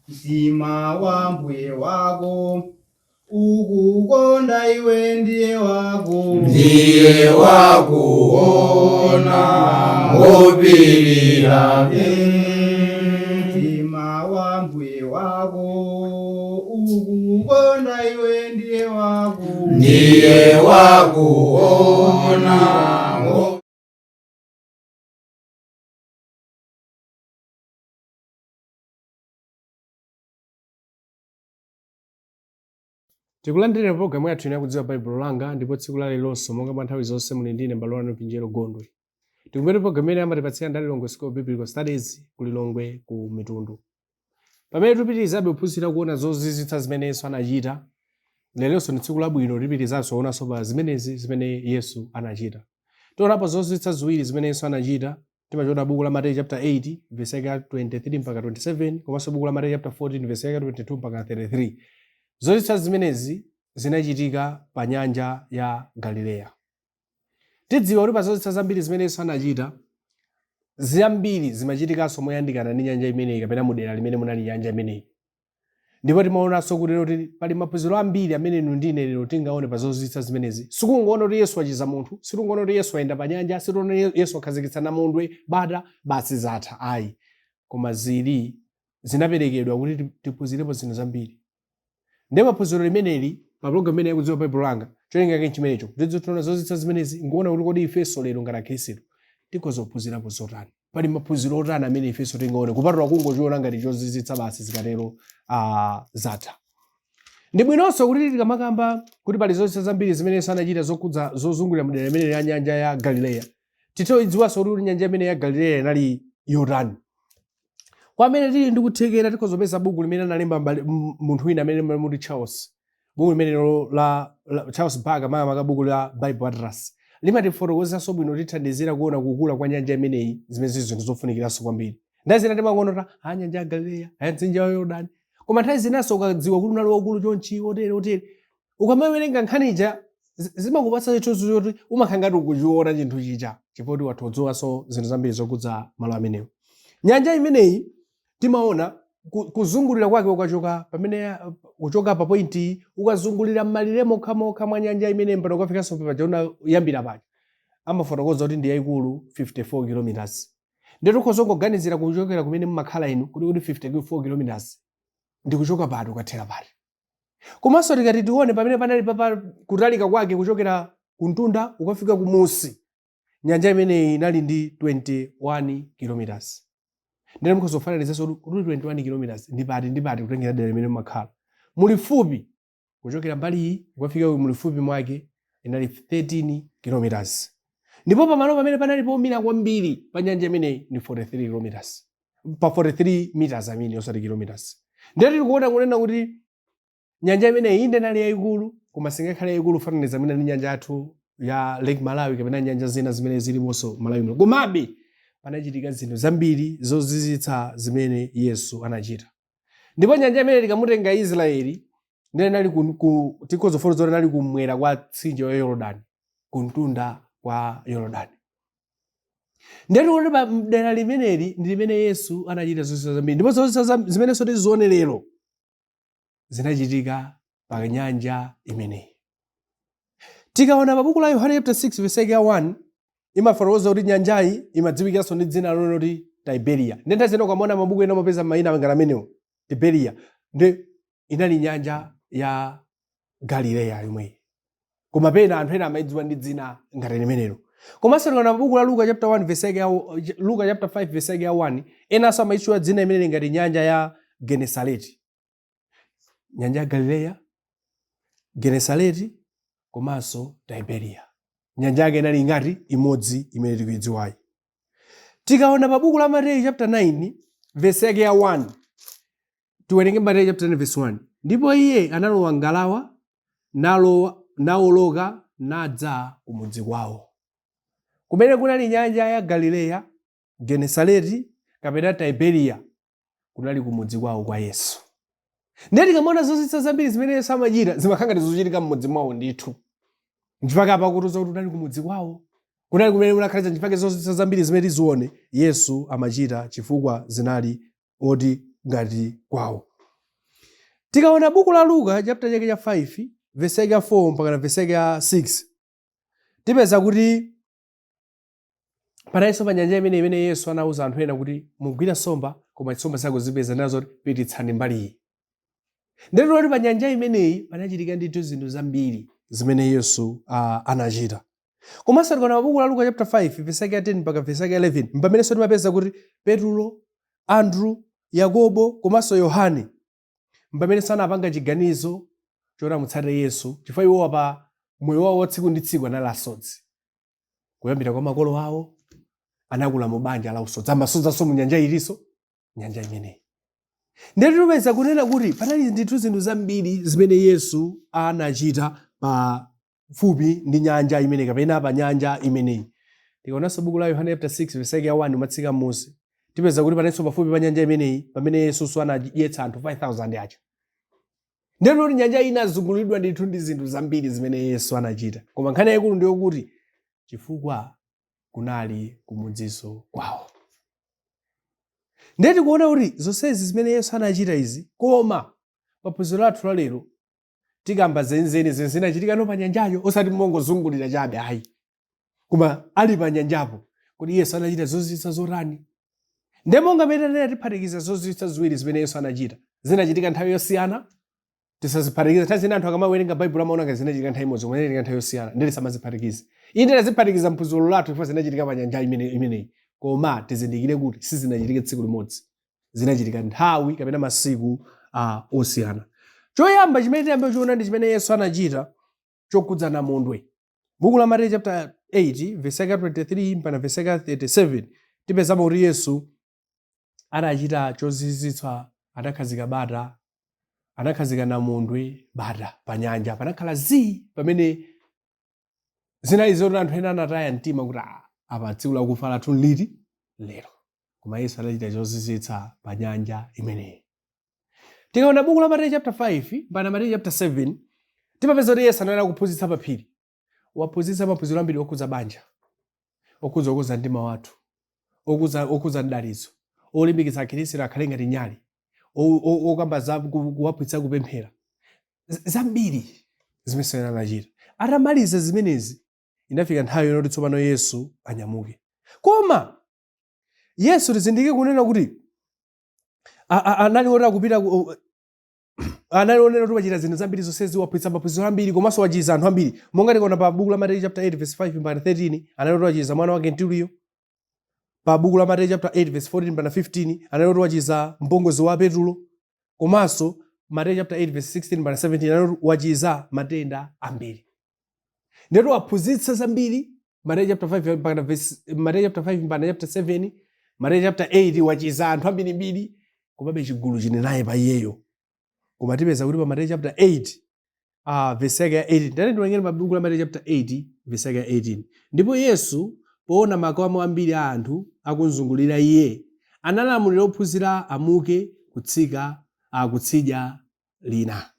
Mtima wa mbuye wako ukukonda iwe ndiye wako Ndiye wakuona ngopirira. Mtima wa mbuye wako ukukonda iwe ndiye wako Ndiye wakuona. Tikulandireni programu yathu ino yakudziwa Baibulo langa ndipo tsiku la leronso monga mwa nthawi zonse muli ndine m'bale wanu Pinjero Gondwe. Tikumene programu imene amatipatsira ndi Lilongwe School of Biblical Studies ku Lilongwe ku Mitundu. Pamene tikupitirizabe kuphunzira kuona zozizwitsa zimene Yesu anachita, leronso ndi tsiku labwino tipitirizanso kuonanso pa zimenezi zimene Yesu anachita. Tionapo zozizwitsa ziwiri zimene Yesu anachita. Timachiona buku la Mateyu chapter 8 verse yake ya 23 mpaka 27 komanso buku la Mateyu chapter 14 verse yake ya 22 mpaka 33. Zozizwitsa zimenezi zinachitika pa nyanja ya Galileya. Tidziwa kuti pa zozizwitsa zambiri zimene Yesu anachita, zambiri zimachitikanso moyandikana ndi nyanja imeneyi kapena mu dera limene munali nyanja imeneyi. Ndipo timaonanso kuti lero pali maphunziro ambiri amene inu ndi ine lero tingaone pa zozizwitsa zimenezi. Sikungoona kuti Yesu wachiza munthu, sikungoona kuti Yesu wayenda pa nyanja, sitiona Yesu wakhazikitsa namondwe, bata, basi zatha ayi. Koma zili zinaperekedwa kuti tiphunzirepo zinthu zambiri. Ndiye paphunziro limeneli pa program imene yakudziwa Baibulo langa, cholinga chake nchimenecho, kuti tiziona zozizwitsa zimenezi nkuona kuti kodi ifenso lero ngati Akhristu tikhoza kuphunzirapo zotani. Pali maphunziro otani amene ifenso tingaone kupatula kungochiona ngati chozizwitsa basi zikatero zatha. Ndi bwinonso kuti tikamakamba kuti pali zozizwitsa zambiri zimene Yesu anachita zokhudza zozungulira mdera limene la nyanja ya Galileya. Tithe kudziwanso kuti nyanja imene ya Galileya inali yotani. Kwa amene tili ndi kuthekera tikhoza kupeza buku limene analemba munthu wina amene muti Charles. Buku limenelo la Charles Barker, makamaka buku la Bible Atlas. Limatifotokozanso bwino tithandizira kuona kukula kwa nyanja imeneyi zimene zili zinthu zofunikiranso kwambiri. Nthawi zina timangoona a nyanja ya Galileya, a mtsinje wa Yorodani. Koma nthawi zinanso ukadziwa kuti unali waukulu chonchi, otere otere. Ukamawerenga nkhani ija zimakupatsa chithunzi choti umakhala ngati ukuchiona chinthu chija chifukwa kuti watha kudziwanso zinthu zambiri zokhudza malo amenewo. Nyanja imeneyi timaona kuzungulira kwake ukachoka pamene kuchoka pa point iyi ukazungulira m'malire mokhamokha mwa nyanja imeneyi mpaka ukafikanso paja unayambira paja amafotokoza kuti ndi yayikulu 54 kilometers. Ndiye tikhoza kungoganizira kuchokera kumene mumakhala inu kuti 54 kilometers ndi kuchoka pati ukathera pati. Komanso tikati tione pamene panali papa kutalika kwake kuchokera kumtunda ukafika kumusi nyanja imeneyi inali ndi 21 kilometers. Ndiye mukhoza kufananizanso kuti 21 kilometers ndi pati ndi pati kutengera dera limene mumakhala. Mulifupi kuchokera mbali iyi kukafika mulifupi mwake inali 13 kilometers. Ndipo pamalo pamene panali pomira kwambiri pa nyanja imeneyi ndi 43 kilometers. Pa 43 meters I mean osati kilometers. Ndiye tikuona kunena kuti nyanja imeneyi inde inali yayikulu koma singakhale yayikulu kufananiza mwina ndi nyanja yathu ya Lake Malawi kapena nyanja zina zimene zilimonso Malawi muno. Komabe panachitika zinthu zambiri zozizwitsa zimene Yesu anachita. Ndipo nyanja imene tikamutenga Israeli ndiye inali tikhoza kufotokoza inali kumwera kwa mtsinje wa Yorodani, kumtunda kwa Yorodani. Ndiye tikuona pa dera limeneli ndi limene Yesu anachita zozizwitsa zambiri. Ndipo zozizwitsa zimenenso tizione lero zinachitika pa nyanja imeneyi. Tikaona pa buku la Yohane chapter 6 verse yake ya 1 imafotokoza kuti nyanjayi imadziwikanso ndi dzina lonena kuti Tiberia. Ndiye nthawi zina ukamaona mabuku ena umapeza mayina ngati amenewo Tiberia. Ndi inali nyanja ya Galileya yomweyi. Koma pena anthu ena amaidziwa ndi dzina ngati limenelo. Komanso tikaona pa buku la Luka chapter 1 verse yake ya Luka chapter 5 verse yake ya 1 enanso amaitchula dzina imeneli ngati nyanja ya Genesareti. Nyanja ya Galileya, Genesareti komanso Tiberia. Nyanja yake inali ingati? Imodzi imene tikuidziwayi. Tikaona pa buku la Mateyu chapter 9 verse yake ya 1 tiwerenge Mateyu chapter 9 verse 1. Ndipo iye analowa ngalawa nawoloka nadza kumudzi kwawo kumene kunali nyanja ya Galileya, Genesareti kapena Tiberia kunali kumudzi kwawo kwa Yesu. Ndiye tikamaona zozizwitsa zambiri zimene Yesu amachita zimakhala ngati zochitika m'mudzi mwawo ndithu. Nchifukwa apa akutiuza kuti kunali kumudzi kwawo. Kunali kumene kunakhalitsa nchifukwa zozizwitsa zambiri zimene tizione Yesu amachita chifukwa zinali oti ngati kwawo. Tikaona buku la Luka chapter chake cha 5 verse yake ya 4 mpaka na verse yake ya 6, tipeza kuti panalinso pa nyanja imene Yesu anauza anthu ena kuti mugwira nsomba koma nsomba sakuzipeza, nazo pititsani mbali iyi. Ndetoti pa nyanja imeneyi panachitika ndithu zinthu zambiri zimene Yesu anachita. Komanso tikaona buku la Luka chapter 5 verse yake ya 10 mpaka verse yake ya 11, mpamenenso timapeza kuti Petulo, Andrew, Yakobo komanso Yohane mpamenenso anapanga chiganizo choti amutsate Yesu, chifukwa iwowa pa moyo wawo wa tsiku ndi tsiku anali asodzi. Kuyambira kwa makolo awo anakula mu banja la usodzi, amasodzaso mu nyanja iliso nyanja imeneyi. Ndiye tipeza kunena kuti panali ndithu zinthu zambiri zimene Yesu anachita pafupi ndi nyanja imeneyi kapena pa nyanja imeneyi. Tikaonanso buku la Yohane chapter 6 verse yake ya 1 umatsika m'munsi, tipeza kuti panalinso pafupi pa nyanja imeneyi pamene Yesunso anadyetsa anthu 5000 aja. Ndiye kuti nyanja ina inazungulidwa ndithu ndi zinthu zambiri zimene Yesu anachita, koma nkhani yayikulu ndiyokuti chifukwa kunali kumudzinso kwawo. Ndiye tikuona kuti zonsezi zimene Yesu anachita izi, koma pa phunziro lathu la lero tikamba zenizeni zimene zinachitikano pa nyanjayo, osati mongozungulira chabe ayi, koma ali pa nyanjapo kuti Yesu anachita zozizwitsa zotani. Ndiye monga mmene tanena, tiphatikiza zozizwitsa ziwiri zimene Yesu anachita, zinachitika nthawi yosiyana. Tisaziphatikize. Nthawi zina anthu akamawerenga Baibulo amaona ngati zinachitika nthawi imodzi, koma zinachitika nthawi yosiyana, ndiye tisamaziphatikize. Inde taziphatikiza mphunziro lathu chifukwa zinachitika pa nyanja imeneyi, koma tizindikire kuti sizinachitike tsiku limodzi, zinachitika nthawi kapena masiku osiyana. Choyamba chimene tiyambe kuchiona ndi chimene Yesu anachita chokhudza namondwe. Buku la Mateyu chapter 8 verse yake 23 mpaka verse yake 37, tipezamo kuti Yesu anachita chozizwitsa, anakhazika bata, anakhazika namondwe bata pa nyanja, panakhala zii, pamene zinali zoti anthu ena anataya mtima kuti, "Ah, apa tsiku lakufa lathu liti lero?" Koma Yesu anachita chozizwitsa pa nyanja imeneyi. Tikaona buku la Mateyu chapter 5 mpaka Mateyu chapter 7, timapeza kuti Yesu anali kuphunzitsa pa phiri. Waphunzitsa maphunziro ambiri okhudza banja, okhudza kukonza mtima wathu, okhudza mdalitso, olimbikitsa akhristu akhale ngati nyali, okamba za kuwaphunzitsa kupemphera, zambiri zimene anachita. Atamaliza zimenezi, inafika nthawi yoti tsopano Yesu anyamuke. Koma Yesu, tizindikire kunena kuti anali woti akupita anali onena kuti wachita zinthu zambiri zonsezi, waphunzitsa maphunziro ambiri komanso wachiza anthu ambiri. Monga tikaona pa buku la Mateyu chapter 8 verse 5 mpaka 13, anali woti wachiza mwana wa kenturiyo. Pa buku la Mateyu chapter 8 verse 14 mpaka 15, anali woti wachiza mpongozi wa Petulo. Komanso Mateyu chapter 8 verse 16 mpaka 17, anali woti wachiza matenda ambiri. Ndiye waphunzitsa zambiri, Mateyu chapter 5 mpaka verse, Mateyu chapter 5 mpaka chapter 7, Mateyu chapter 8, wachiza anthu ambirimbiri, komabe chigulu chili naye pa iyeyo. Koma tipeza kuti pa Mateyu chapter 8 verse yake ya 18, tati tiwerengere pa buku la Mateyu chapter 8 verse yake ya 18: "Ndipo Yesu poona makamu ambiri a anthu akumzungulira iye, analamulira ophunzira amuke kutsika kutsidya lina."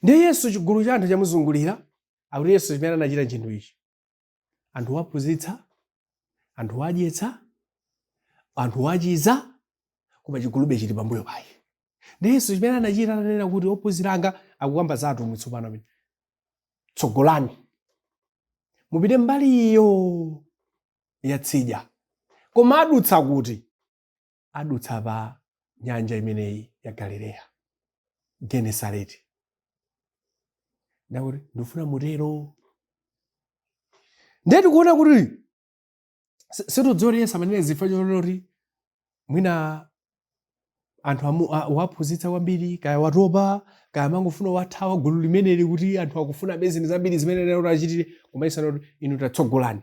Ndiye Yesu, chigulu cha anthu chamuzungulira, akuti Yesu chimene anachita chinthu ichi: anthu waphunzitsa, anthu wadyetsa, anthu wachiza, koma chigulube chili pambuyo pake. Ndiye Yesu chimene anachita, ananena kuti, "Ophunzira anga," akukamba za atumwi tsopano amene, "tsogolani mupite mbali iyo yatsidya." Koma adutsa kuti? Adutsa pa nyanja imeneyi ya Galileya, Genesareti. Ndakuti ndifuna mutero. Ndiye tikuona kuti situdziwa kuti Yesu amanena zifukwa choti mwina anthu waphunzitsa kwambiri, kaya watopa, kaya amangofuna wathawa gulu limeneli, kuti anthu akufuna zinthu zambiri zimene anena kuti achitire. Koma Yesu anati, "Inu tatsogolani."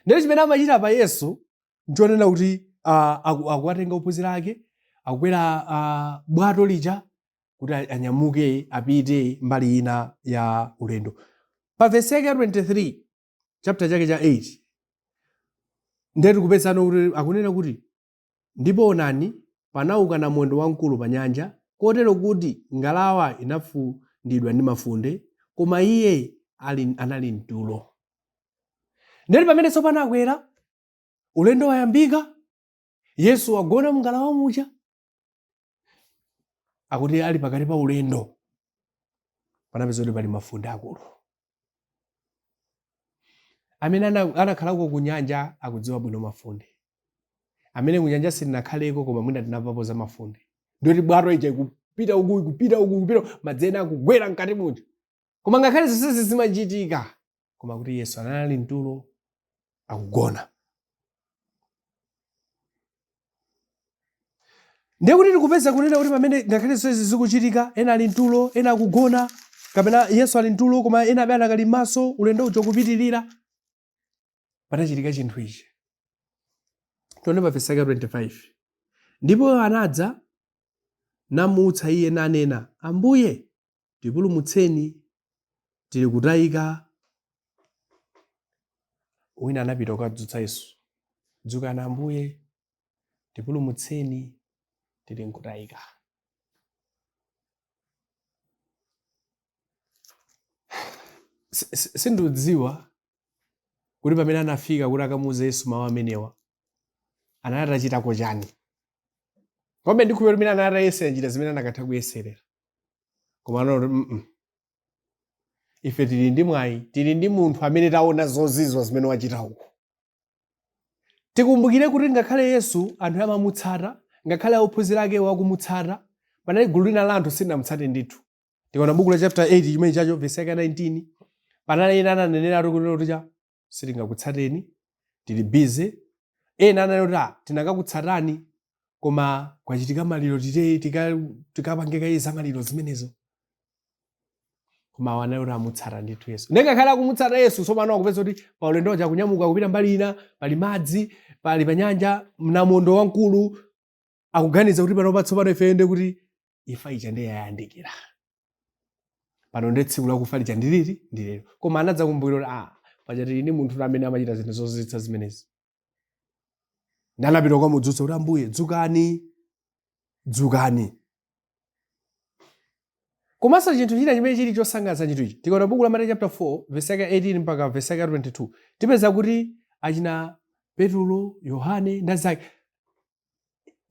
Ndiye chimene amachita pa Yesu nchonena kuti akuwatenga ophunzira ake, akukwera bwato lija kuti anyamuke apite mbali ina ya ulendo. Pa vesi yake ya 23, chapter chake cha 8, ndiye tikupezano kuti akunena kuti, "Ndipo onani, panauka namondwe wamkulu pa nyanja, kotero kuti ngalawa inafundidwa ndi mafunde, koma iye anali mtulo." Ndiye pamene tsopano akwera, ulendo wayambika, Yesu wagona mngalawa muja. Akuti ali pakati pa ulendo, Panapeza kuti pali mafunde akulu. Amene anakhalako ku nyanja akudziwa bwino mafunde. Amene ku nyanja sitinakhaleko koma mwina tinamvapo za mafunde. Ndoti bwato ija ikupita uku, ikupita uku, ikupita uku, madzi ena akugwera mkati muja. Koma ngakhale zonsezi zimachitika, koma kuti Yesu anali mtulo akugona. Ndiye kuti tikupeza kunena kuti pamene ngakhale zonsezi zikuchitika, ena ali mtulo, ena akugona, kapena Yesu ali mtulo koma ena abe anakali m'maso, ulendo uja ukupitirira, panachitika chinthu ichi. Tione pa vesi yake 25. Ndipo anadza namuutsa iye nanena, Ambuye, tipulumutseni, tili kutayika. Wina anapita kukadzutsa Yesu, dzukani Ambuye, tipulumutseni, tili nkutayika. Sindikudziwa kuti pamene anafika kuti akamuuze Yesu mawu amenewa anali atachitako chani. Komabe ndikhulupirira kuti anali atayesera njira zimene anakatha kuyeserera, koma anaona kuti mm ife tili ndi mwayi, tili ndi munthu amene taona zozizwa zimene wachita uku. Tikumbukire kuti ngakhale Yesu anthu amamutsata, ngakhale ophunzira ake akumutsata, panali gulu lina la anthu silinamutsate ndithu. Tikaona buku la chapter 8 chimene chacho verse yake 19, panali ena ananeneratu kuti cha sitingakutsateni, tili busy. Ena ananena kuti ah, tinakakutsatani koma kwachitika maliro, tite tikapange kaye za maliro zimenezo. Koma awa anali kuti amutsata ndithu Yesu. Ndiye ngakhale akumutsata Yesu, tsopano akupeza kuti pa ulendo uja akunyamuka kupita mbali ina, pali madzi, pali pa nyanja, namondwe wamkulu, akuganiza kuti panopa tsopano ife ndiye kuti imfa ija ndiye yayandikira. Pano ndiye tsiku lakufa lija ndi liti? Ndi lero. Koma anadzakumbukira kuti ah, paja tili ndi munthu amene amachita zinthu zozizwitsa zimenezi. Ndiye anapita kukamudzutsa kuti Ambuye, dzukani, dzukani. Komanso chinthu china chimene chili chosangalatsa chinthu ichi, tikaona buku la Mateyu chapter 4 verse yake 18 mpaka verse yake 22, tipeza kuti achina Petulo, Yohane ndi anzake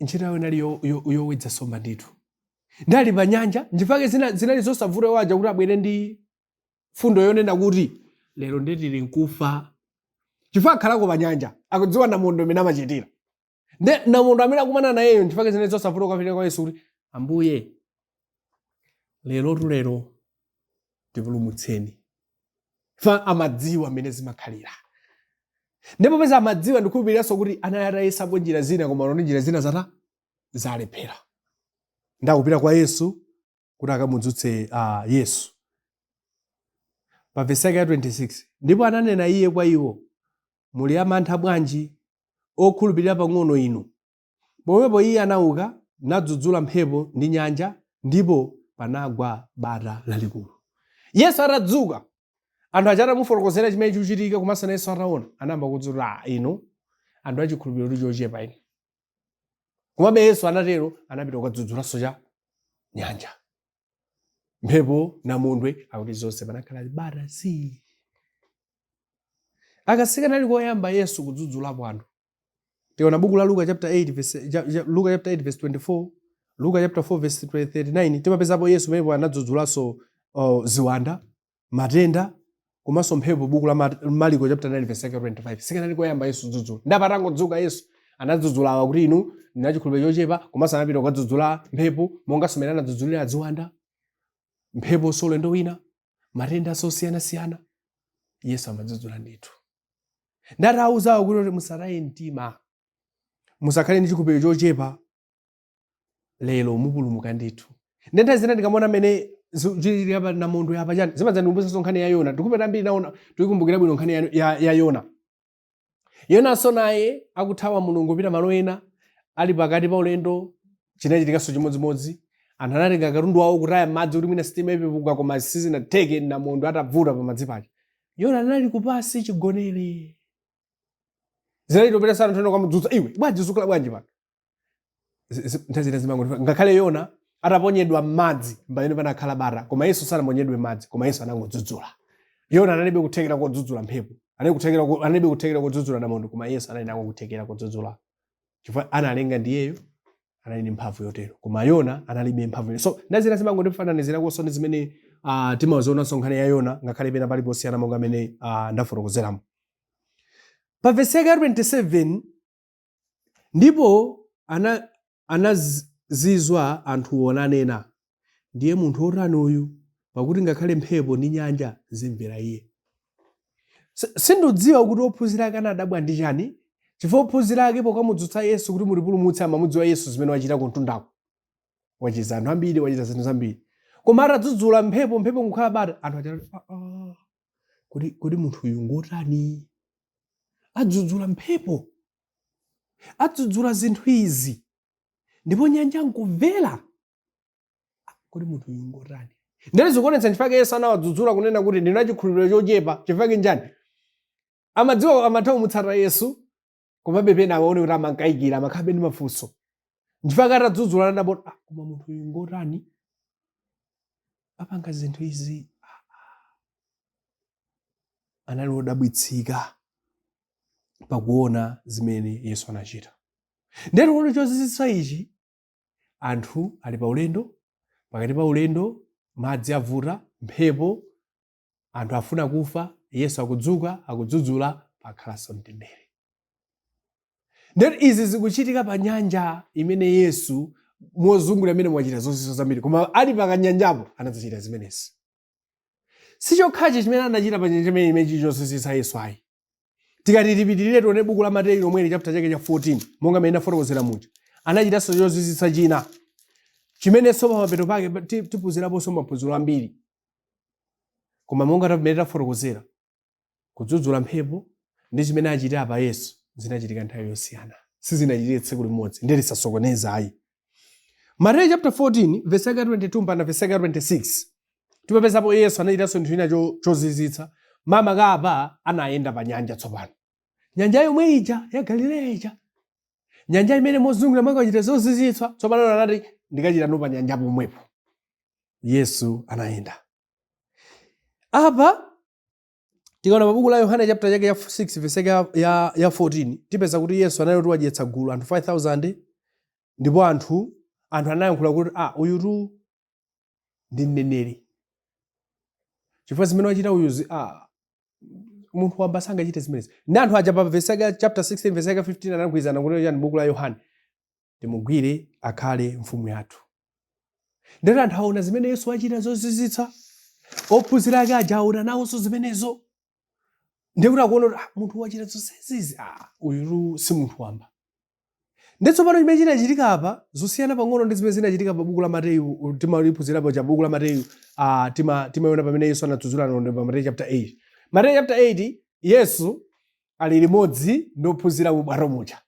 ntchito yawo inali yowedza nsomba ndithu. Ndali pa nyanja, nchifukwa zinali zosavuta iwo aja kuti abwere ndi fundo yonena kuti lero ndiye tili nkufa, chifukwa akhalako pa nyanja, akudziwa namondwe amene amachitira. Nde namondwe amene akumana nayeyo, nchifukwa zinali zosavuta kukafika kwa Yesu kuti Ambuye, lerotu lero tipulumutseni. Fa amadziwa mmene zimakhalira. Ndipo popeza amadziwa, ndikhulupiriranso kuti anali atayesapo njira zina, koma ndi njira zina zata zalephera. Ndakupita kwa Yesu kuti akamudzutse Yesu. Pa vesi yake ya 26, ndipo ananena iye kwa iwo, muli amantha bwanji, okhulupirira pang'ono inu? Pomwepo iye anauka, nadzudzula mphepo ndi nyanja, ndipo panagwa bata lalikulu. Yesu atadzuka, anthu aja atamufotokozera chimene chikuchitika komanso nayenso ataona, anayamba kudzudzula, ah, inu anthu achikhulupiriro chochepa inu. Komabe Yesu anatero, anapita kukadzudzulanso cha nyanja, mphepo, namondwe, akuti zonse panakhala bata zii. Aka sikanali koyamba Yesu kudzudzulapo anthu. Tikaona buku la Luka chapter 8 verse, Luka chapter 8 verse 24, Luka chapter 4 verse 39, timapezapo Yesu pamenepo anadzudzulanso ziwanda, matenda komanso mphepo. Buku la Mariko chapter 9 verse 25, sikanali koyamba Yesu kudzudzula. Ndipo atangodzuka Yesu anadzudzula awa kuti inu ndinu achikhulupiriro chochepa, komanso anapita kukadzudzula mphepo monganso mmene anadzudzulira ziwanda, mphepo ulendo wina, matenda osiyanasiyana. Yesu amadzudzula ndithu. Ndatawuzawo kuti musataye mtima, musakhale ndi chikhulupiriro chochepa, lero mupulumuka ndithu. Ndiye nthawi zina ndikamaona mmene zili apa namondwe apa chani, zimadzandikumbutsanso nkhani ya Yona. Tikupeta ambiri naona tikukumbukira bwino nkhani ya Yona. Yonanso naye akuthawa Mulungu kupita malo ena, ali pakati pa ulendo chinachitikanso chimodzimodzi. Anthu anatenga katundu wawo kutaya m'madzi kuti mwina sitima ipepuka, koma sizinatheke, namondwe atavuta pamadzi paja. Yona anali kupasi chigonere. Zinali topita anthu ena kukamudzutsa, iwe bwanji zukula bwanji pano. Nthawi zina zimangoti ngakhale Yona ataponyedwa m'madzi pamene panakhala bata, koma Yesu sanaponyedwe m'madzi, koma Yesu anangodzudzula. Yona analibe kuthekera kodzudzula mphepo, analibe kuthekera kodzudzula namondwe, koma Yesu anali nako kuthekera kodzudzula, chifukwa analenga ndiyeyo, anali ndi mphamvu yotero, koma Yona analibe mphamvu yotero. So nthawi zina zimangondifananizirakonso ndi zimene timazionanso nkhani ya Yona, ngakhale pena pali posiyana monga amene ndafotokozeramo. Pa vesi yake ya 27, ndipo anazizwa anthuwo nanena, "Ndiye munthu wotani uyu, pakuti ngakhale mphepo ndi nyanja zimvera iye?" Sindidziwa kuti ophunzira ake anadabwa ndi chani, chifukwa ophunzira ake pokamudzutsa Yesu kuti mutipulumutse, amamudziwa Yesu zimene wachita kumtundako. Wachiza anthu ambiri, wachita zinthu zambiri, koma atadzudzula mphepo, mphepo nkukhala bata, anthu aja, "Ah, ah, kodi munthu uyu ngotani? Adzudzula mphepo, adzudzula zinthu izi, ndipo nyanja nkumvera. Kodi munthu uyu ngotani?" Ndere zikuonetsa nchifukwa Yesu anawadzudzula kunena kuti ndinu achikhulupiriro chochepa. Chifukwa njani? Amadziwa, amatha kumutsata Yesu, komabe pena amaone kuti amankayikira, amakhabe ndi mafunso. Nchifukwa atadzudzula anadabwa, "Ah, koma munthu uyu ngotani, apanga zinthu izi?" Ah, ah. Anali wodabwitsika pakuona zimene Yesu anachita. Ndere kuona chozizwitsa ichi, anthu ali pa ulendo, pakati pa ulendo madzi avuta, mphepo, anthu afuna kufa, Yesu akudzuka, akudzudzula, pakhalanso mtendere. Ndeti izi zikuchitika pa nyanja imene Yesu mozungulira imene mwachita zozizwa zambiri, koma ali pakanyanjapo anadzachita zimenezi. Si chokhachi chimene anachita pa nyanja imene chili chozizwitsa Yesu ayi. Tikati tipitirire tione buku la Mateyu lomweli, chapter chake cha 14, monga mmene ndafotokozera muja, anachitanso chozizwitsa china chimenenso pamapeto pake tiphunziraponso maphunziro ambiri. Koma monga mmene tafotokozera, kudzudzula mphepo ndi chimene achita apa Yesu zinachitika nthawi yosiyana, sizinachitike tsiku limodzi, ndiye tisasokoneze ayi. Mateyu chapter 14 verse yake 22 mpaka verse yake 26, timapezapo Yesu anachitanso chinthu china chozizwitsa. Makamaka apa anayenda pa nyanja. Tsopano nyanja yomwe ija ya Galileya ija, nyanja imene mozungulira mwake wachita zozizwitsa, tsopano anati ndikachitano pa nyanja pomwepo. Yesu anayenda apa. Tikaona pa buku la Yohane chapter chake ya 6 verse yake ya 14, tipeza kuti Yesu anali kuti wadyetsa gulu anthu 5000, ndipo anthu anayankhula kuti, "Ah, uyutu ndi mneneri, chifukwa zimene wachita uyuzi, ah, munthu wamba sangachite zimenezi." Ndi anthu aja pa verse yake chapter 16 verse yake 15 anagwirizana kuti chani? Buku la Yohane, "Timugwire akhale mfumu yathu." Ndeti anthu aona zimene Yesu achita zozizwitsa, ophunzira ake aja aona nawonso zimenezo, ndiye kuti akuona kuti, ah, munthu wachita zonsezizi, ah, uyutu si munthu wamba. Ndi tsopano chimene chinachitika apa zosiyana pang'ono ndi zimene zinachitika pa buku la Mateyu. Timaliphunzirapo cha buku la Mateyu, timaona pamene Yesu anadzudzula namondwe pa Mateyu chapter 8. Mateyu chapter 8, Yesu ali limodzi ndi ophunzira mu bwato muja,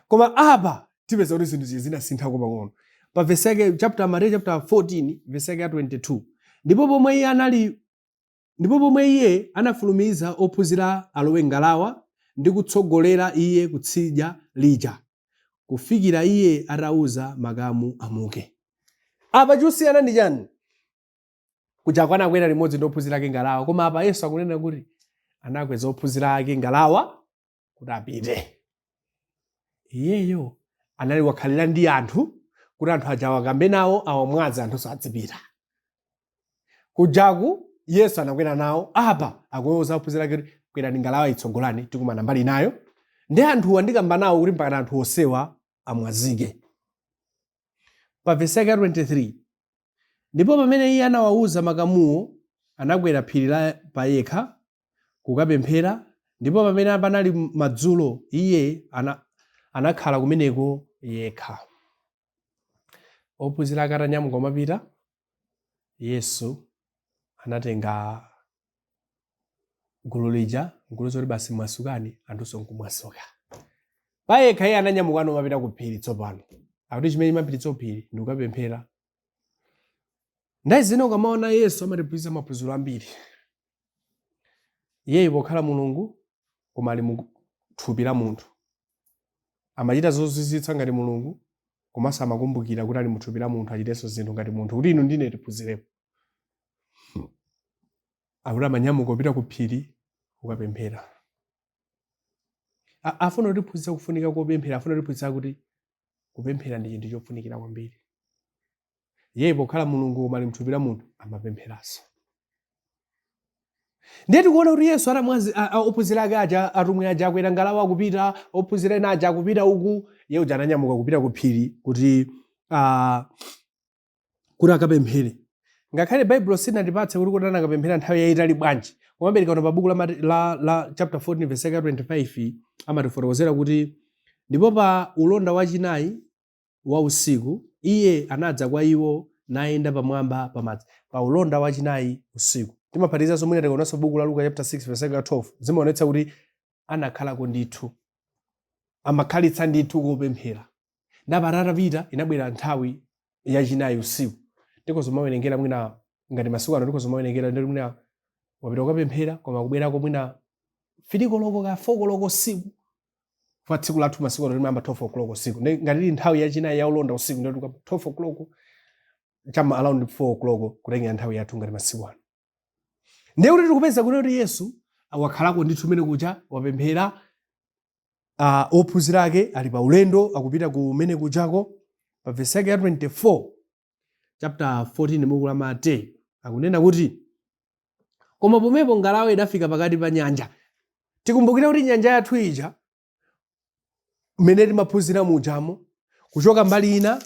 koma apa tipeza kuti zinthu zija zinasinthako pang'ono. Pa verse yake chapter Mateyu chapter 14 verse yake ya 22, ndipo pomwe iye anafulumiza ophunzira alowe ngalawa ndi kutsogolera iye kutsidya lija, kufikira iye atauza makamu amuke. Apa chosiyana ndi chani? Kuja anakwera limodzi ndi ophunzira ake ngalawa, koma apa Yesu akunena kuti anakweza ophunzira ake ngalawa kuti apite. Iyeyo anali wakhalira ndi anthu kuti anthu aja awakambe nawo, awamwaze, anthu adzipita. Kujaku Yesu anakwera nawo, apa akuwauza ophunzira ake kuti kwerani ngalawa, itsogolani, tikumana mbali nayo ndi anthuwa, ndikamba nawo kuti mpakana anthu onsewa amwazike. Pa vesi yake ya 23, ndipo pamene iye anawawuza makamuwo, anakwera phiri la payekha kukapemphera, ndipo pamene panali madzulo iye anakhala kumeneko yekha. Ophunzira ake atanyamuka kumapita, Yesu anatenga gulu lija nkuliuza kuti basi mwasukani, anthunso nkumwasuka. Payekha iye ananyamuka nomapita ku phiri. Tsopano akuti chimene chimapititsa ku phiri ndi kukapemphera. Ndayi zina ukamaona Yesu amatiphunzitsa maphunziro ambiri. Iyeyo pokhala Mulungu koma ali mu thupi la munthu, amachita zozizwitsa ngati Mulungu, komanso amakumbukira kuti ali mu thupi la munthu, achitenso zinthu ngati munthu kuti inu ndine tiphunzirepo. Akuti amanyamuka kupita ku phiri kukapemphera. Afuna kutiphunzitsa kufunika kopemphera, afuna kutiphunzitsa kuti kupemphera ndi chinthu chofunikira kwambiri. Iye pokhala Mulungu koma ali mthupi la munthu amapempheranso. Ndiye tikuona kuti Yesu atamwazi ophunzira ake aja, atumwi aja akwera ngalawa akupita, ophunzira ena aja akupita uku, iye uja ananyamuka kupita ku phiri kuti akapemphere. Ngakhale Baibulo silinatipatse kuti kodi anakapemphera nthawi yayitali bwanji, komabe tikaona pa buku la chapter 14 verse 25 amatifotokozera kuti ndipo pa ulonda wachinayi wa usiku iye anadza kwa iwo nayenda pamwamba pa madzi. Pa ulonda wachinayi usiku. Timaphatikizanso mwina tikaonanso buku la Luka chapter 6 verse 12 zimaonetsa kuti anakhalako ndithu, amakhalitsa ndithu kopemphera. Ndipo atapita inabwera nthawi yachinayi usiku. Tikhoza kumawerengera mwina ngati masiku ano tikhoza kumawerengera ndi mwina wapita kukapemphera koma kubwerako mwina 3 koloko ka 4 koloko usiku. Pa tsiku lathu masiku ano timayamba 12 o'clock usiku. Ndi ngati ili nthawi yachinayi ya ulonda usiku ndi 12 o'clock chama around 4 o'clock kutengera nthawi yathu ngati masiku ano. Ndiye kuti tikupeza kuti Yesu wakhalako ndithu mene kuja wapemphera, ophunzira ake ali pa ulendo akupita kumene kujako. Pa vesi yake ya 24 chapter 14 buku la Mateyu akunena kuti koma pomwepo ngalawa idafika pakati pa nyanja. Tikumbukire kuti nyanja yathu ija mmene timaphunzira mujamo kuchoka mbali ina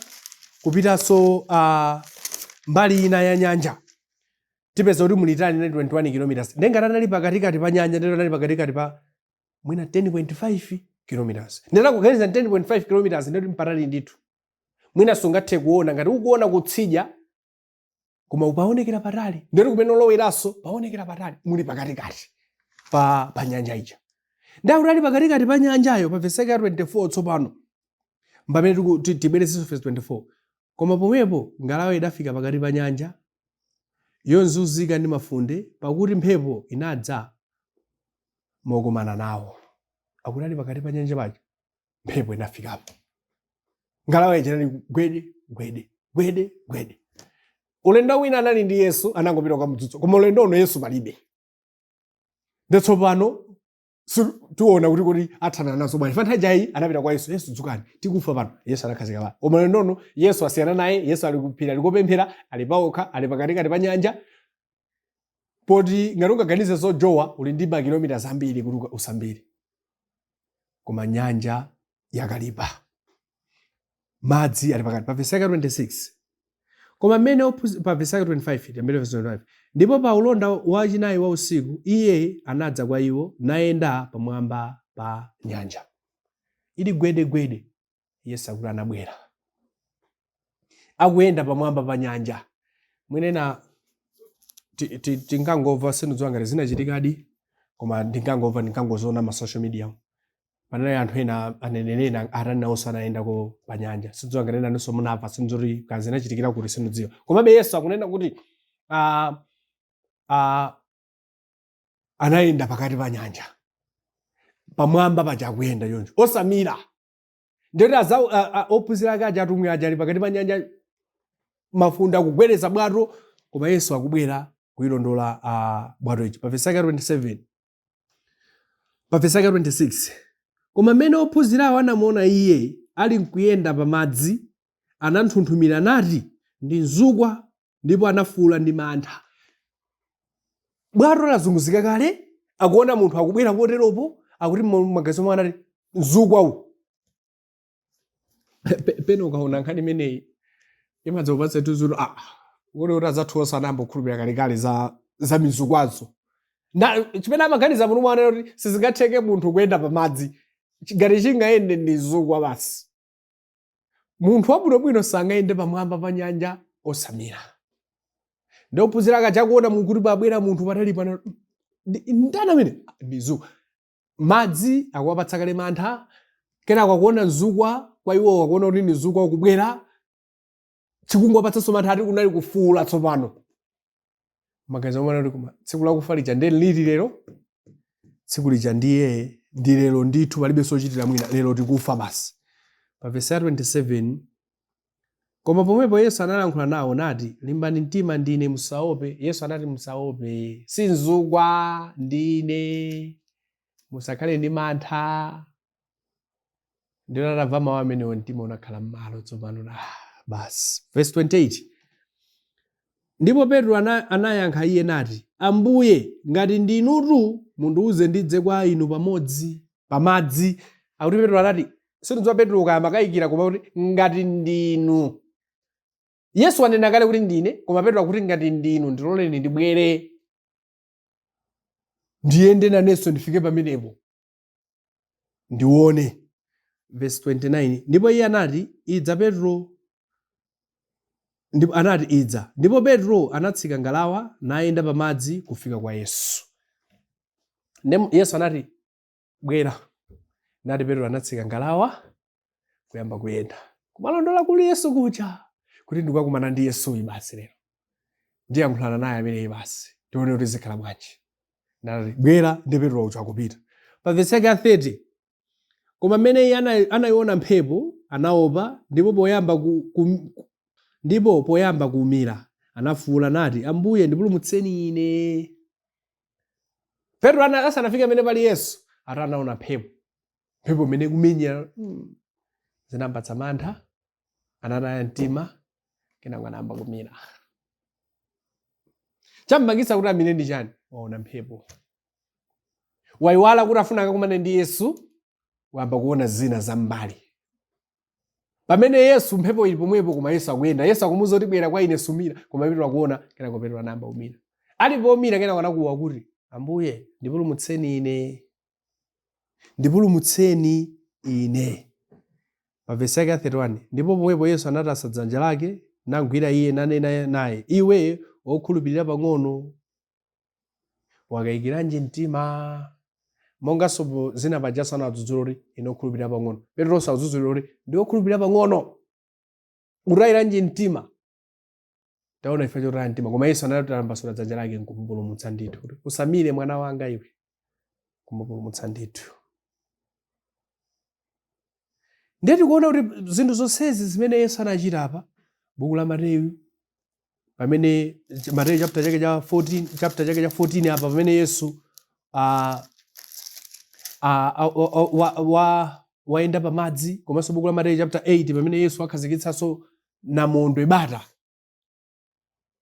kupitanso mbali ina ya nyanja tipeza kuti mulitali inali 21 km. Ndiye ngati anali pakatikati pa nyanja, ndiye anali pakatikati pa mwina 10.5 km. Ndiye kuganiza 10.5 km ndiye mpatali ndithu. Mwina sungathe kuona ngati ukuona kutsidya koma upaonekera patali, ndiye kumene oloweranso paonekera patali, muli pakatikati pa nyanja ija. Ndiye kuti ali pakatikati pa nyanjayo pa vesi ya 24 tsopano pamene tibwerezenso vesi 24 koma pomwepo ngalawa idafika pakati pa nyanja yozunzika ndi mafunde, pakuti mphepo inadza mokomana nawo. Akuti ali pakati pa nyanja paja mphepo inafikapo, ngalawa ija inali gwede gwede gwede gwede. Ulendo wina anali ndi Yesu anangopita kukamudzutsa, koma ulendo uno Yesu palibe. Ndiye tsopano tiona kuti athana nazo bwanji. Nthawi ijayi anapita kwa Yesu, Yesu dzukani tikufa pano. Yesu anakhazika pano. Koma ulendo uno Yesu asiyana naye, Yesu ali kuphiri, ali kopemphera, ali paokha, ali pakatikati pa nyanja. Poti ngati ungaganize zojowa uli ndi makilomita zambiri kuti usambire, koma nyanja yakalipa, madzi ali pakati. Pa vesi yake 26 koma mmene pa vesi yake 25 tiyambire vesi 25 ndipo pa ulonda wachinayi wa usiku iye anadza kwa iwo nayenda pamwamba pa nyanja. Ili gwedegwede, Yesu akuti anabwera akuyenda pamwamba pa nyanja. Mwinena tingangomva, sindidziwa ngati zinachitikadi, koma ndingangomva, ndingangoziona ma social media. Panali anthu ena aneneri ena atani nawonso anayendako pa nyanja, sindidziwa ngati ena nonso munamva, sindidziwa kuti kaya zinachitikira kuti, sindidziwa. Komabe Yesu akunena kuti anayenda pakati pa nyanja pamwamba paja akuyenda choncho osamira. Ndiye ophunzira ake aja, atumwi aja ali pakati pa nyanja, mafunde akugwedeza bwato, koma Yesu akubwera kuyilondola bwato iji. Pa vesi yake 27, pa vesi yake 26 koma mmene ophunzirawo anamuona iye ali nkuyenda pamadzi, ananthunthumira nati, ndi mzukwa, ndipo anafuwula ndi mantha. Bwato lazunguzika kale, akuona munthu akubwera poteropo, akuti m'maganizo mwawo anati mzukwa uwu. Pena ukaona nkhani imeneyi imadzakupatsa tuzulo kuti azathu onse anayamba kukhulupirira kalekale za mizukwazo. Na chimene amaganiza munthu mwana kuti sizingatheke munthu kuyenda pamadzi, ngati chingayende ndi mzukwa basi. Munthu wabwinobwino sangayende pamwamba pa nyanja osamira. Ndi ophunzira akaja kuona kuti pabwera munthu patali pano, ndani amene ndi mzukwa. Madzi akuwapatsa kale mantha, kenako akuona mzukwa, kwa iwo akuona kuti ndi mzukwa ukubwera, chikungowapatsanso mantha, ati kunali kufuula tsopano. Maganizo omwe anati koma tsiku lakufa lija ndiye liti lero? Tsiku lija ndiye ndi lero ndithu, palibe sochitira mwina, lero tikufa basi. Pa vesi ya 27 koma pomwepo Yesu analankhula nawo nati, limbani mtima, ndine, musaope. Yesu anati musaope, si mzukwa, ndine, musakhale ndi mantha. Ndipo atamva mawu amenewo mtima unakhala m'malo tsopano, basi. Verse 28. Ndipo Petro anayankha iye nati, Ambuye, ngati ndinutu, mundiuze ndidze kwa inu pamodzi pamadzi. Akuti Petro anati, sindidziwa Petro kaya amakayikira, koma kuti ngati ndinu. Yesu wanena kale kuti ndine, koma Petro akuti ngati ndinu, ndiloleni ndibwere, ndiyende nanenso ndifike pamenepo, ndione. Verse 29, ndipo iye anati, idza Petro. Ndipo anati, idza. Ndipo Petro anatsika ngalawa nayenda pamadzi kufika kwa Yesu. Yesu anati, bwera. Nati Petro anatsika ngalawa kuyamba kuyenda kumalondola kuli Yesu kuja, kuti ndikukakumana ndi Yesuyi basi lero, ndiyankhulana naye ameneyi basi, tione kuti zikhala bwanji. Nati, bwera. Ndi Petro uja akupita. Pa vesi yake ya 30, koma mmene iye anayiona mphepo, anaopa, ndipo poyamba kumira, anafuwula nati, Ambuye, ndipulumutseni ine. Petro asanafike pamene pali Yesu, ati anaona mphepo, mphepo imene ikumenyera, zinampatsa mantha, anataya mtima, kenako anayamba kumira. Champangitsa kuti amire ndi chani? Waona mphepo, wayiwala kuti afuna akakumane ndi Yesu, wayamba kuona zina zam'mbali. Pamene Yesu, mphepo ili pomwepo, koma Yesu akuyenda, Yesu akumuwuza kuti bwera kwa ine, sumira, koma Petro akuona. Kenako Petro anayamba kumira. Ali pomira, kenako anakuwa kuti, Ambuye, ndipulumutseni ine, ndipulumutseni ine. Pa vesi yake ya 31, ndipo pomwepo Yesu anatasa dzanja lake, nagwira iye, nanena naye, iwe wokhulupirira pang'ono, wakayikiranji mtima? Monganso zina pajanso anadzudzula kuti ine okhulupirira pang'ono, Petronso akudzudzulira kuti ndi okhulupirira pang'ono, utayiranji mtima? Taona ife chotaya mtima. Koma Yesu anatambasula dzanja lake nkumupulumutsa ndithu, kuti usamire mwana wanga iwe, kumupulumutsa ndithu. Ndiye tikuona kuti zinthu zonsezi zimene Yesu anachita apa, buku la Mateyu, pamene Mateyu chapter chake cha 14, chapter chake cha 14 apa, pamene Yesu wayenda pamadzi, komanso buku la Mateyu chapter 8, pamene Yesu akhazikitsanso namondwe bata,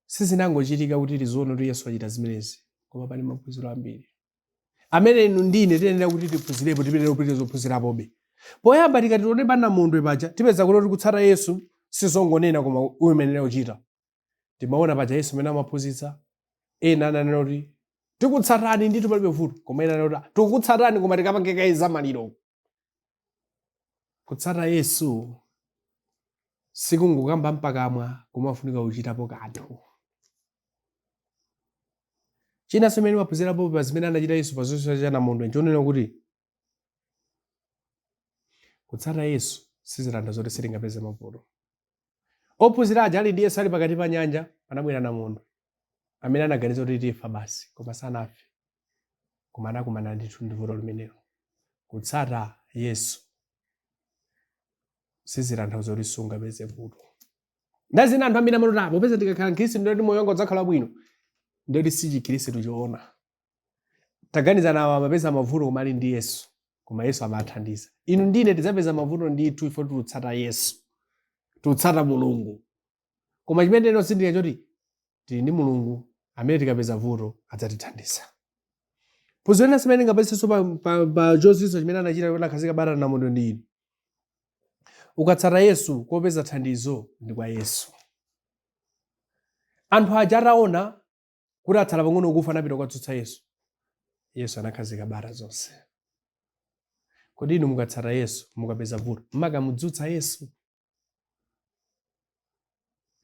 sizinangochitika kuti tizione kuti Yesu achita zimenezi, koma pali maphunziro ambiri amene inu ndine tiyenera kuti tiphunzirepo, tiyenera kupitiriza kuphunzirapobe. Poyamba, tikati tione pa namondwe paja, tipeza kuti kutsata Yesu sizongonena, koma uyenera kuchita. Timaona paja Yesu amene amaphunzitsa, ena ananena kuti tikutsatani ndithu, palibe vuto, koma ena ananena kuti tikukutsatani, koma tikapange kaye zamaliro. Kutsata Yesu sikungokamba mpakamwa, koma ufunika kuchitapo kanthu. Chinanso chimene timaphunzirapo pa zimene anachita Yesu pa zonse cha namondwe nchonena kuti kutsata Yesu sizitanthauza kuti sitingapeze mavuto. Ophunzira aja ali ndi Yesu ali pakati pa nyanja, panabwera namondwe amene anaganiza kuti tifa basi, koma sanafe, koma anakumana ndithu ndi vuto limenelo. Kutsata Yesu sizitanthauza kuti sungapeze vuto. Ndazina anthu ambiri amati, popeza ndikakhala Mkhristu ndiye kuti moyo wanga udzakhala bwino. Ndiye kuti si Chikhristu choona. Taganizani, awa amapeza mavuto koma ali ndi Yesu, koma Yesu amathandiza. Inu ndine tidzapeza mavuto ndithu ife tikutsata Yesu, tikutsata Mulungu, koma chimene tiyenera kuzindikira choti tili ndi Mulungu amene tikapeza vuto adzatithandiza. Phunziro linanso limene tingapezenso pa chozizwa chimene anachita kuti anakhazika bata namondwe ndi ili: ukatsata Yesu, kopeza thandizo ndi kwa Yesu. Anthu aja ataona kuti atsala pang'ono kufa, anapita kukadzutsa Yesu. Yesu anakhazika bata zonse. Kodi inu mukatsata Yesu, mukapeza vuto, mumakamudzutsa Yesu?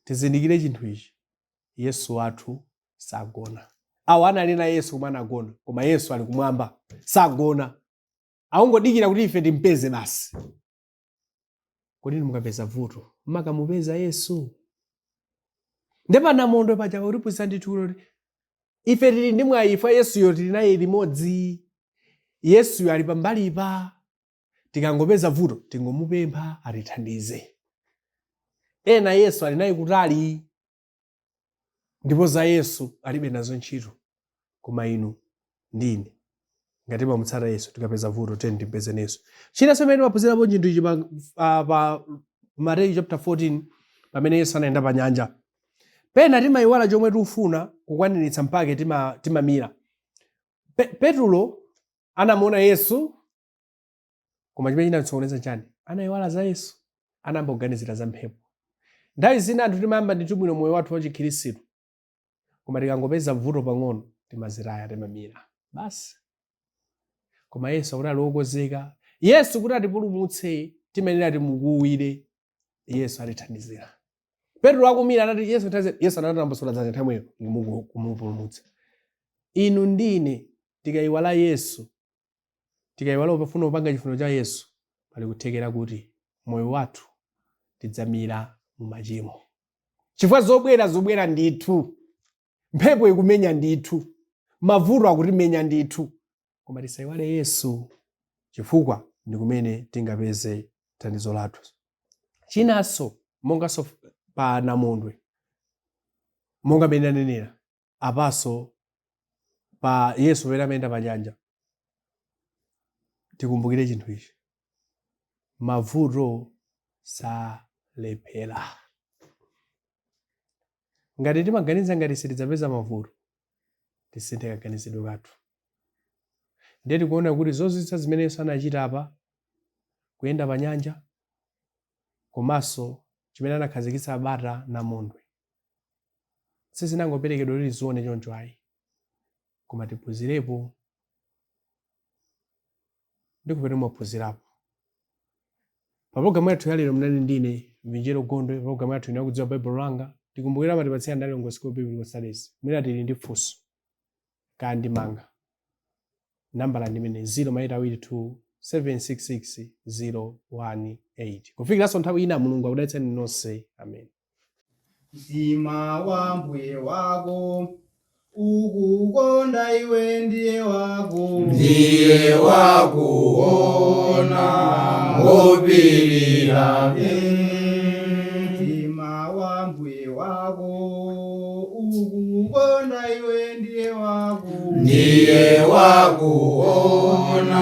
Tizindikire chinthu ichi, Yesu wathu sagona. Awa anali na Yesu koma anagona, koma Yesu ali kumwamba sagona, akungodikira kuti ife timpeze basi. Kodi inu mukapeza vuto, mumakamupeza Yesu? Ndipo namondwe paja kutiphunzitsa ndithu kuti ife tili ndi mwayi, ife Yesuyo tili naye limodzi. Yesuyo ali pambalipa, tikangopeza vuto tingomupempha atithandize. Ena Yesu ali naye kutali, ndipo za Yesu alibe nazo ntchito, koma inu ndine ngati timamutsata Yesu, tikapeza vuto tiyeni timpezeni Yesu. Chinanso chimene timaphunzirapo chinthu ichi pa Mateyu chapter 14, pamene Yesu anayenda pa nyanja. Pena timayiwala chomwe tikufuna kukwaniritsa mpake timamira. Petulo anamuona Yesu, koma chimene chinamtsokoneza chani? Anayiwala za Yesu, anayamba kuganizira za mphepo. Nthawi zina anthu timayamba ndithu bwino moyo wathu wa chikhristu, koma tikangopeza vuto pang'ono timazitaya, timamira basi. Koma Yesu akuti ali wokonzeka. Yesu kuti atipulumutse timayenera timukuwire. Yesu atithandizira. Petro akumira anati, "Yesu thandize." Yesu anatambasula dzanja nthawi imweyo kumupulumutsa. Inu ndine tikayiwala Yesu, tikayiwala pofuna kupanga chifuniro cha Yesu, pali kuthekera kuti moyo wathu tidzamira mu machimo, chifukwa zobwera zobwera ndithu, mphepo ikumenya ndithu, mavuto akutimenya ndithu, koma tisayiwale Yesu, chifukwa ndi kumene tingapeze thandizo lathu. Chinanso, monganso pa namondwe, monga mmene anenera apanso pa Yesu pamene amayenda pa nyanja, tikumbukire chinthu ichi: mavuto salephera. Ngati timaganiza ngati sitidzapeza mavuto, tisinthe kaganizidwe kathu. Ndiye tikuona kuti zozizwitsa zimene Yesu anachita apa, kuyenda pa nyanja, komanso chimene anakhazikitsa bata namondwe, sizinangoperekedwa kuti tizione choncho ayi, koma tiphunzirepo. Ndikupita mwaphunzirapo pa pologalamu yathu yalero. Mnali ndine Vinjero Gondwe pa pologalamu yathu ino yakudziwa Baibulo langa. Tikumbukira amatipatsira ndi a Lilongwe School Biblical Studies. Mwina tili ndi funso kaya ndemanga, nambala ndimene 0 2 766 018. Kufikiranso nthawi ina, Mulungu akudalitseni nonse. Amen. Mtima wa mbuye wako ukukonda iwe, ndiye wako. Ndiye wakuona, ngopirira. Mtima wa mbuye wako ukukonda iwe, ndiye wako. Ndiye wakuona.